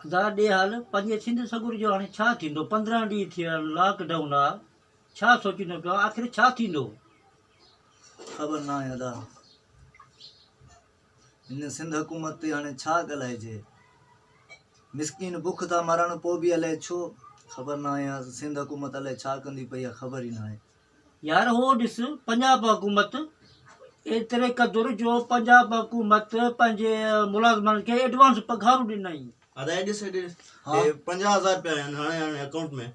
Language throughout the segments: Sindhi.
ادا ڏي حال پنهنجي سنڌ سڳوري جو هاڻي ڇا ٿيندو 15 ڏينهن ٿي ويا آهن لاڪ ڊائون آ ڇا سوچيندو پيو آن آخر ڇا ٿيندو. خبر ناهي ادا هن سنڌ حڪومت تي هاڻي ڇا ڳالهائجي مسڪين بک ٿا مرن پو به الائي ڇو خبر ناهي سنڌ حڪومت الائي ڇا ڪندي پئي آ خبر ئي ناهي. يار هو ڏس پنجاب حڪومت ايتري قدر جو پنجاب حڪومت پنهنجي ملازمن کي ايڊوانس پگهارون ڏنائين. ادا هي ڏس هي ڏس هي 50000 رپيا آيا آهن هاڻي هاڻي اڪائونٽ ۾.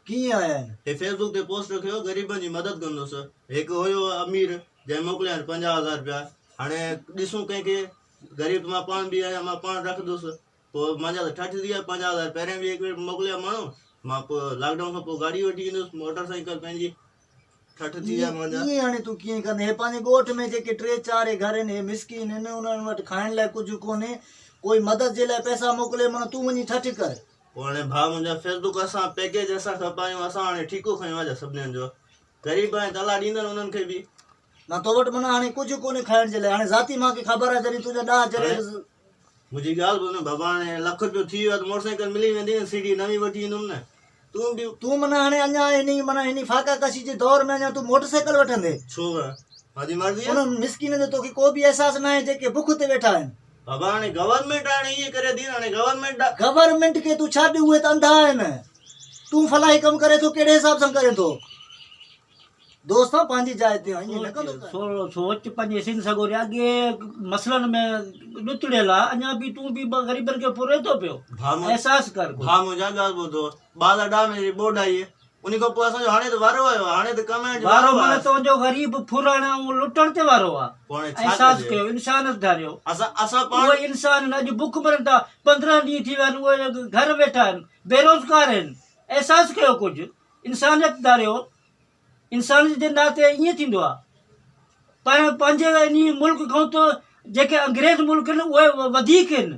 ڪيئن آيا آهن؟ هي فيس بڪ تي پوسٽ رکيو غريبن جي مدد ڪندس هڪ هيو امير جنهن موڪليا آهن 50000 رپيا هاڻي ڏسون ڪنهن کي غريب ته مان پاڻ به آهيان مان پاڻ رکندس پوء مانجا ته ٺٺ ٿي ويا 50,000 پهريان به هڪ ڀيرو موڪليا ماڻهو مان پوء لاڪ ڊائون کان پوء گاڏي وٺي ايندس موٽر سائيڪل پنهنجي ٺٺ ٿي ويا مانجا. ائين هاڻي تون ڪيئن ڪندين هي پنهنجي ڳوٺ ۾ جيڪي ٽي چار هي گهر آهن هي مسڪين آهن انهن وٽ کائڻ لاء ڪجهه ڪونهي ڪوئي مدد جي لاء پئسا موڪلي معنيٰ تون وڃي ٺٺ ڪر. پوء هاڻي ڀاء منهنجا فيس بڪ اسان پيڪيج اسان کپايون اسان هاڻي ٺيڪو کنيو آهي سڀني جو غريب آهن ته الله ڏيندن انهن کي به. نه تو وٽ معنيٰ هاڻي ڪجهه ڪونهي کائڻ جي لاء هاڻي ذاتي مان کي خبر آهي جڏهن تنهنجا ڏاهه جڏهن. منهنجي ڳالهه ٻڌ نه بابا هاڻي لک رپيو ٿي ويو آهي ته موٽر سائيڪل ملي ويندي نه سي ڊي نوين وٺي ايندم نه تون به. تون معنيٰ هاڻي اڃا انهي معنيٰ انهي فاقا ڪشي جي دور ۾ اڃا تون موٽر سائيڪل وٺندين. ڇو نه منهنجي مرضي آهي. انهن مسڪينن جو توکي ڪو به احساس ناهي جيڪي بک تي ويٺا آهن. بابا هاڻي گورنمينٽ هاڻي ائين ڪري ٿي نه هاڻي گورنمينٽ. گورنمينٽ کي تون ڇڏ اهي ته انڌا آهن تون فلاحي ڪم ڪرين ٿو ڪهڙي حساب سان ڪرين ٿو. دوست آن پنهنجي جاء تي آن ائين نه ڪندو ڪر. سوچ پنهنجي سنڌ سڳوري اڳي مسئلن ۾ ڏتڙيل آ اڃا به تون به غريبن کي ڦرين ٿو پيو احساس ڪر ڪجهه. ڀاء منهنجا ڳالهه ٻڌو 2010 ۾ جڏهن ٻوڏ آئي انهي کان پوء اسان جو هاڻي ته وارو آيو آ هاڻي ته ڪمائڻ جو وارو معنيٰ تنهنجو غريب ڦرڻ ۽ لٽڻ تي وارو آ احساس ڪيو انسانيت ڌاريو اهي انسان آهن اڄ بک مرن ٿا 15 ڏينهن ٿي ويا آهن اهي گهر ويٺا آهن بيروزگار آهن احساس ڪيو ڪجهه انسانيت ڌاريو انسانيت جي ناتي ائين ٿيندو آهي پر پنهنجي انهي ملڪ کان ته جيڪي انگريز ملڪ آهن اهي وڌيڪ آهن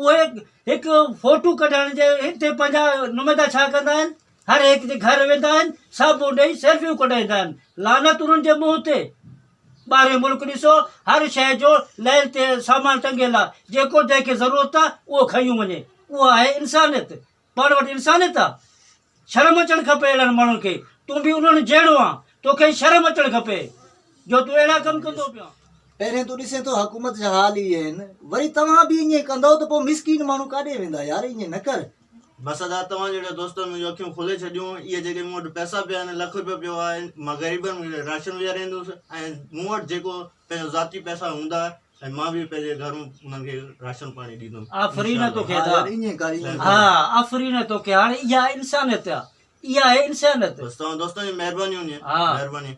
اهي هڪ فوٽو ڪڍڻ جي هتي پنهنجا نمائندا ڇا ڪندا آهن هر هڪ جي گهر ويندا آهن صابون ڏئي سيلفيون ڪڍائيندا آهن لعنت انهن جي منهن تي ٻاهرين ملڪ ڏسو هر شيء جو لين تي سامان ٽنگيل آهي جيڪو جنهن کي ضرورت آهي اهو کنيون وڃي اها آهي انسانيت پاڻ وٽ انسانيت آ؟ شرم اچڻ کپي اهڙن ماڻهن کي، تون به انهن جهڙو آن، توکي شرم اچڻ کپي جو تون اهڙا ڪم ڪندو پيو آن. پهرين تون ڏسين ٿو حڪومت جا حال اهي آهن وري توهان به ائين ڪندؤ ته پوء مسڪين ماڻهو ڪاڏي ويندا يار ائين نه ڪر. بس ادا توهان جهڙي دوستن منهنجون اکيون کولي ڇڏيون اهي جيڪي مون وٽ پئسا پيا آهن لک روپيو پيو آهي مان غريبن کي راشن ويهاريندس ۽ مون وٽ جيڪو پنهنجو ذاتي پئسا هوندا ۽ مان به پنهنجي گهرون انهن کي راشن پاڻي ڏيندم. آفرين توکي ادا. ها آفرين توکي هاڻي اها انسانيت آ اها آهي انسانيت. بس توهان دوستن جي مهرباني هوندي مهرباني.